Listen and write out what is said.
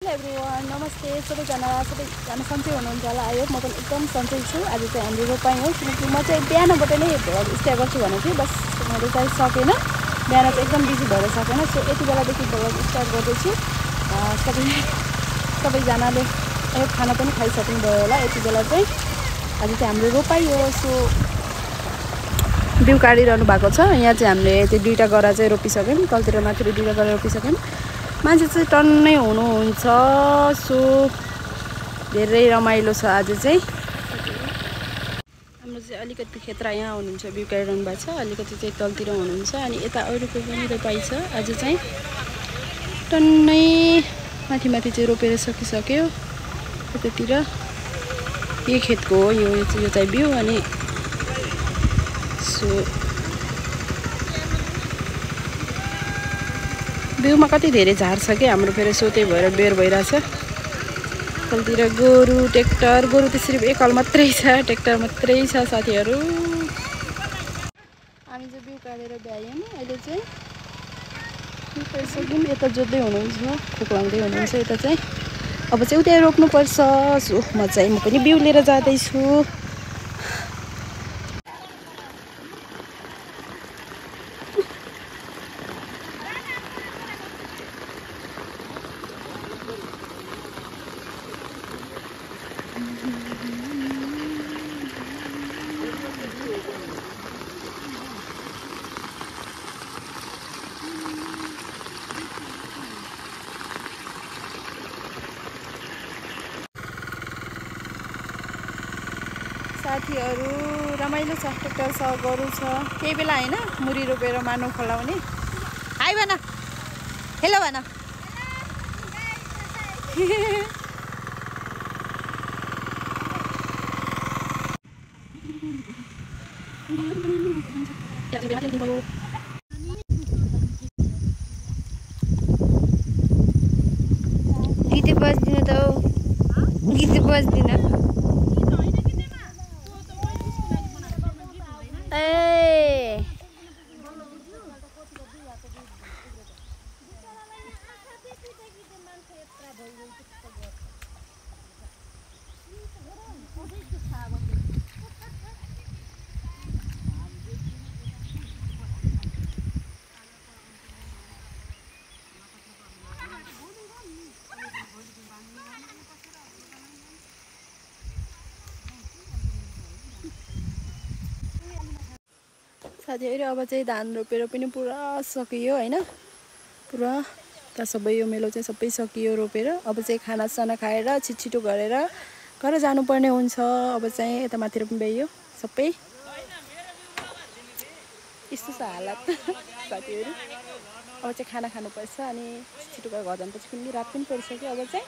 Hello everyone, नमस्ते सबैजना सन्चै हुनुहुन्छ होला। आयो म पनि एकदम सन्चै छु। आज चाहिँ हाम्रो रोपाइँ हो, किनकि म चाहिँ बिहानबाट नै स्टे गर्छु भनेको थिएँ। बस मैले चाहिँ सकेन, बिहान चाहिँ एकदम बिजी भएर सकेन। सो यति बेलादेखि भ्लग स्टार्ट गर्दैछु। सबैजनाले खाना पनि खाइसक्नुभयो होला। यति बेला चाहिँ आज चाहिँ हाम्रो रोपाइँ हो। सो बिउ काटिरहनु भएको छ। यहाँ चाहिँ हामीले त्यो दुईवटा गरा चाहिँ रोपिसक्यौँ, तलतिर माथि दुईवटा गरा रोपिसक्यौँ। मान्छे चाहिँ टन्नै हुनुहुन्छ। सो धेरै रमाइलो छ आज चाहिँ। हाम्रो चाहिँ अलिकति खेत्र यहाँ हुनुहुन्छ, बिउ काटिरहनु भएको छ। अलिकति चाहिँ तलतिर हुनुहुन्छ अनि यता अरूको पनि रोपाइ छ। आज चाहिँ टन्नै माथि चाहिँ रोपेर सकिसक्यो। यतातिर यो खेतको हो, यो चाहिँ बिउ। अनि सो बिउमा कति धेरै झार छ कि हाम्रो, फेरि सो त्यही भएर बेर भइरहेछ। तलतिर गोरु ट्र्याक्टर, गोरु त सिर्फ एक हल मात्रै छ, ट्र्याक्टर मात्रै छ साथीहरू। हामी चाहिँ बिउ काटेर भ्यायौँ। अहिले चाहिँ सक्यौँ। यता जोत्दै हुनुहुन्छ, खोक्लाउँदै हुनुहुन्छ। यता चाहिँ अब चाहिँ उतै रोप्नुपर्छ। सो म पनि बिउ लिएर जाँदैछु। साथीहरू रमाइलो छ, ट्र्याक्टर छ, गोरु छ। केही बेला होइन मुरी रोपेर मानौ खोलाउने। हाई भन, हेलो भन। गीत बज्दिन त, गीत बज्दिन। साथीहरू अब चाहिँ धान रोपेर पनि पुरा सकियो होइन, पुरा त सबै यो मेलो चाहिँ सबै सकियो रोपेर। अब चाहिँ खानासाना खाएर छिटो गरेर घर जानुपर्ने हुन्छ। अब चाहिँ यता माथितिर पनि भ्याइयो सबै, यस्तो छ हालत साथीहरू। अब चाहिँ खाना खानुपर्छ अनि छिटो गरेर घर जानुपर्छ, किनकि रात पनि परिसक्यो। अब चाहिँ